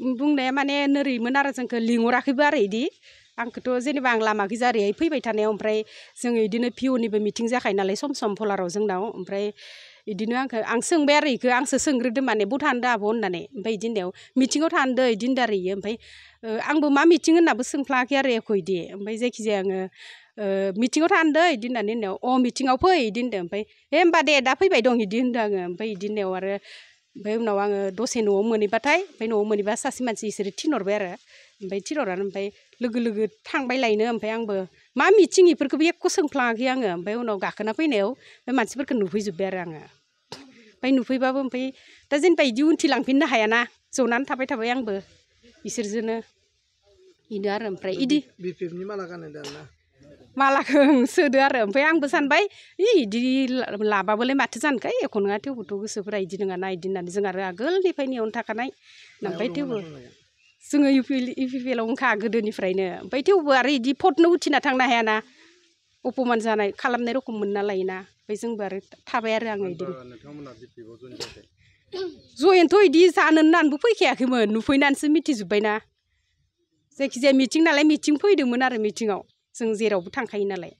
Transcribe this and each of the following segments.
बुंनाया माने नोरैमोन आरो जोंखौ लिंहराखैबो आरो इदि आंखौथ' जेनेबा आं लामाखै जारैहाय फैबाय थानायाव ओमफ्राय जोङो इदिनो पिअनिबो मिटिं जाखायो नालाय सम सम पलाराव जोंनाव ओमफ्राय इदिनो आं सोंबाय आरो इखो आंसो सोंग्रोदो माने बहा थांदो आब' होननानै ओमफ्राय इदि होननायाव मिटिङाव थांदो इदि होनदो आरो इयो ओमफ्राय आंबो मा मिटिं होननाबो सोंफ्लाङाखै आरो एख' इदि ओमफ्राय जायखिजाया आङो मिटिङाव थांदो इदि होननानै होननायाव मिटिङाव फै इदि होनदो ओमफ्राय होमबा दे दा फैबाय दं इदि होनदो आङो ओमफ्राय इदि होननायाव आरो ओमफ्राय उनाव आङो दसे न'आव मोनहैबाथाय ओमफ्राय न'आव मोनहैबा सासे मानसि इसोरो थिनहरबाय आरो ओमफ्राय थिनहरनानै ओमफ्राय लोगो लोगो थांबाय लायनो ओमफ्राय आंबो मा मिटिं इफोरखौबो एख' सोंफ्लाङाखै आङो ओमफ्राय उनाव गाखोना फैनायाव बे मानसिफोरखौ नुफैजोब्बाय आरो आङो ओमफ्राय नुफैबाबो ओमफ्राय दा जेनेबा इदि उनथिलांफिननो हायाना जनानै थाबाय आंबो इसोरजोंनो इनो आरो ओमफ्राय इदि बिपिएफनि माला गानहोदों आरोना मालाखौ सोदो आरो ओमफ्राय आंबो सानबाय इदि लाबाबोलाय माथो जानोखै एख' नङा थेवबोथ' गोसोफोरा इदि नङाना इदि होननानै जों आरो आगोलनिफ्रायनो इयावनो थाखानाय ओमफ्राय थेवबो जोङो इउपिपिएलआवनोखा गोदोनिफ्रायनो ओमफ्राय थेवबो आरो इदि फटनो उथिना थांनो हायाना अपमान जानाय खालामनाय रखम मोनना लायोना ओमफ्राय जोंबो आरो थाबाय आरो आङो इदिनो जयेनथ' इदि जानो होननानैबो फैखायाखैमोन नुफैनानैसो मिथिजोब्बायना जायखिजाया मिटिं नालाय मिटिं फैदोंमोन आरो मिटिङाव जों जेरावबो थांखायो नालाय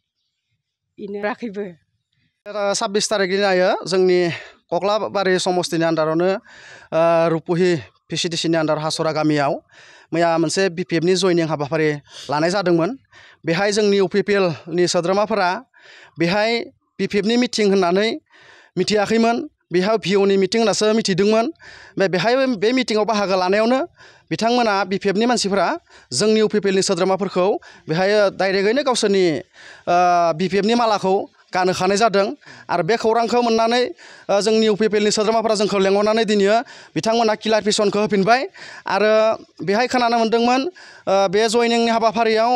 बेनो राखैबो 26 तारिखनि जायो जोंनि कक्लाबारि समस्तिनि आन्दारावनो रुपहि भिसिडिसिनि आन्दार हासरा गामियाव मैया मोनसे बिपिएफनि जयनिं हाबाफारि लानाय जादोंमोन बेहाय जोंनि इउपिपिएलनि सोद्रोमाफोरा बेहाय बिपिएफनि मिटिं होननानै मिथियाखैमोन बेहाय भिअनि मिटिं होननासो मिथिदोंमोन बेहाय बे मिटिङाव बाहागो लानायावनो बिथांमोना बिपिएफनि मानसिफोरा जोंनि इउपिपिएलनि सोद्रोमाफोरखौ बेहाय डाइरेक्टैनो गावसोरनि बिपिएफनि मालाखौ गानहोखानाय जादों आरो बे खौरांखौ मोननानै जोंनि इउपिपिएलनि सोद्रोमाफोरा जोंखौ लेंहरनानै दिनै बिथांमोना क्लारिफिकेसनखौ होफिनबाय आरो बेहाय खोनानो मोन्दोंमोन बे जयनिंनि हाबाफारियाव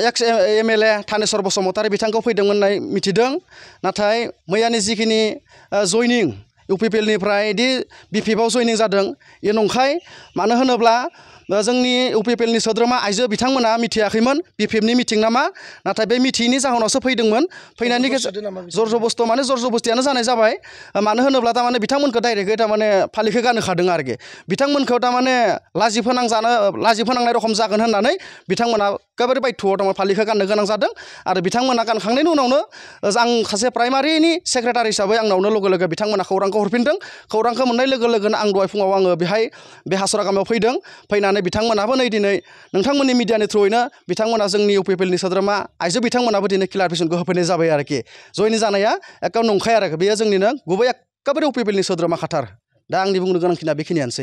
एक्स एमएलए थानेस्वर बसुमतारी बिथांखौ फैदोंमोन होननाय मिथिदों नाथाय मैयानि जिखिनि जयनिं इउपिपिएलनिफ्राय दि बिपिएफआव जयनिं जादों बे नंखाय मानो होनोब्ला जोंनि इउपिपिएलनि सोद्रोमा आइजो बिथांमोना मिथियाखैमोन बिपिएफनि मिटिं नामा नाथाय बे मिथियैनि जाहोनावसो फैदोंमोन फैनायनि जर जबस्थ' माने जर जबस्थियानो जानाय जाबाय मानो होनोब्ला थारमाने बिथांमोनखौ डाइरेक्टै थारमाने फालिखौ गानहोखादों आरोखि बिथांमोनखौ थारमाने लाजि फोनांनाय रखम जागोन होननानै बिथांमोना एखेबारे बायथ'आव थारमाने फालिखौ गाननो गोनां जादों आरो बिथांमोना गानखांनायनि उनावनो आं सासे प्राइमारिनि सेक्रेटारि हिसाबै आंनावनो लोगो लोगो बिथांमोना खौरांखौ हरफिनदों खौरांखौ मोननाय लोगो लोगोनो आं दहाय फुङाव आङो बेहाय बे हासरा गामियाव फैदों फैनानै बिथांमोनाबो नै दिनै नोंथांमोननि मिडियानि थ्रुयैनो बिथांमोना जोंनि इउपिपिएलनि सोद्रोमा आइजो बिथांमोनाबो दिनै क्लारिफिकेसनखौ होफैनाय जाबाय आरोखि जयनिं जानाया एखे नंखाय आरो बेयो जोंनिनो गुबै एखेबारे इउपिपिएलनि सोद्रोमा खाथार दा आंनि बुंनो गोनांखिनिया बेखिनियानोसै